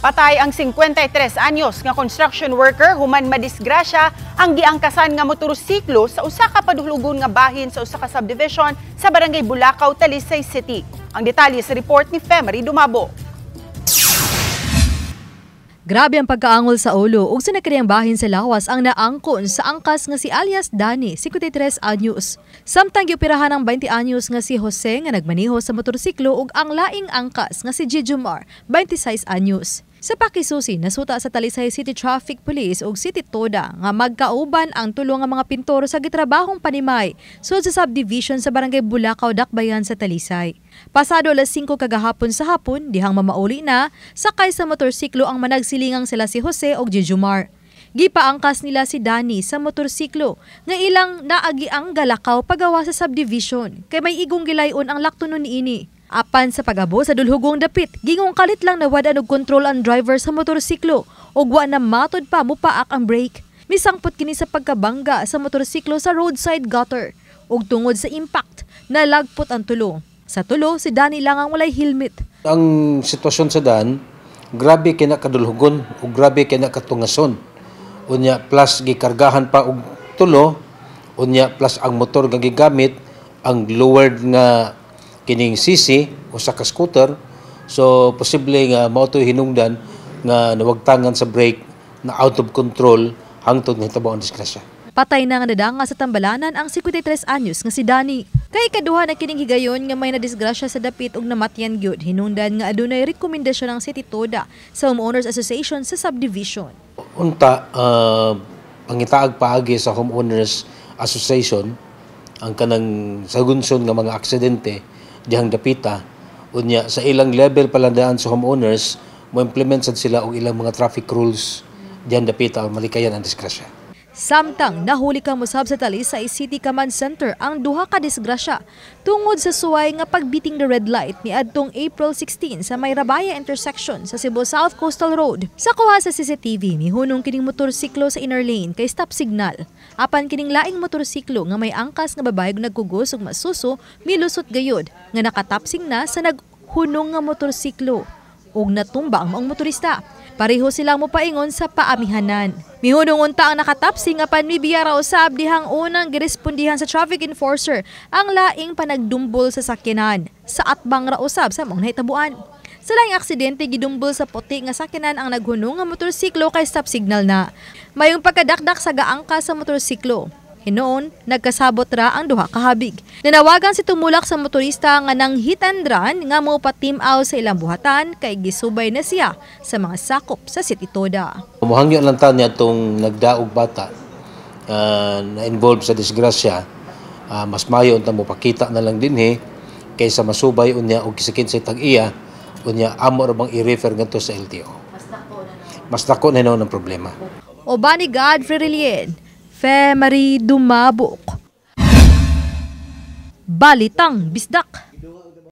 Patay ang 53 anyos nga construction worker human madisgrasya ang giangkasan nga motorsiklo sa usa ka padulugon nga bahin sa usa ka subdivision sa Barangay Bulacau, Talisay City. Ang detalye sa report ni Femery Dumabo. Grabe ang pagkaangol sa ulo ug sa nakariyang bahin sa lawas ang naangkon sa angkas nga si alias Dani, 53 anyos. Samtang gioperahan ang 20 anyos nga si Jose nga nagmaneho sa motorsiklo ug ang laing angkas nga si Jijumar, 26 anyos. Sa pakisusi, nasuta sa Talisay City Traffic Police ug City Toda nga magkauban ang tulo nga mga pintor sa gitrabahong panimay sud sa subdivision sa Barangay Bulacau, Dakbayan sa Talisay. Pasado alas 5 kagahapon sa hapon, dihang mamauli na, sakay sa motorsiklo ang managsilingang sila si Jose ug Jijumar. Gipaangkas nila si Danny sa motorsiklo nga ilang naagi ang galakaw pagawa sa subdivision kay may igong gilayon ang laktonon niini. Apan sa pag-abo sa dulhugong dapit, gingong kalit lang nawad-an og kontrol ang driver sa motorsiklo ug wa na matod pa mupaak ang brake. Misangpot kini sa pagkabangga sa motorsiklo sa roadside gutter ug tungod sa impact, nalagpot ang tulo. Sa tulo, si Danny lang ang walay helmet. Ang sitwasyon sa daan, grabe kina kadulhugon ug grabe kina katungason. Unya plus gikargahan pa og tulo, unya plus ang motor nga gigamit ang lowered nga kining CC usa ka scooter, so posible nga mao to'y hinungdan nga nawagtangan sa brake na out of control hangtod nahitabo ang disgrasya. Patay na nga nadanga sa tambalanan ang 53 anyos nga si Danny. Kay kaduha na kining higayon nga may nadisgrasya sa dapit ug namatyan gyud, hinungdan nga adunay rekomendasyon ang City Toda sa Homeowners Association sa subdivision. Unta pangitaag paagi sa Homeowners Association ang kanang sagunson nga mga aksidente dihang dapita, unya sa ilang level palandaan sa homeowners mo implement sad sila og ilang mga traffic rules dihang dapita aron malikayan ang disgrasya. Samtang nahuli ka mosab sa Talisay City Command Center ang duha ka disgrasya tungod sa suway nga pagbiting the red light niadtong April 16 sa may Rabaya intersection sa Cebu South Coastal Road. Sa kuha sa CCTV, mihunong kining motorsiklo sa inner lane kay stop signal. Apan kining laing motorsiklo nga may angkas nga babae nagkugos ug masuso, milusot gayud nga nakatapsing na sa naghunong nga motorsiklo ug natumba ang maong motorista. Pareho silang mopaingon sa paamihanan. Mihunong unta ang nakatapsing apan mibiya ra usab dihang unang girespondihan sa traffic enforcer ang laing panagdumbol sa sakyanan sa atbang ra usab sa maong nahitabuan. Sa laing aksidente, gidumbol sa puti nga sakyanan ang naghunong nga motorsiklo kay stop signal na. Mayong pagkadakdak sa gaangka sa motorsiklo. Hinoon, nagkasabot ra ang duha kahabig. Nanawagan si tumulak sa motorista nga nang hit and run nga mopatim-aw sa ilang buhatan kay gisubay na siya sa mga sakop sa City Toda. Muhangyo lang ta niya itong nagdaog bata na involved sa disgrasya, mas mayo unta mo pakita na lang dinhi kaysa masubay unya og kisikin sa tag-iya, unya amo ra bang i-refer ngadto sa LTO. Mas dako na hinuon ang problema. Uban ni Godfrey Relien, Fe Marie Dumabok. Balitang Bisdak.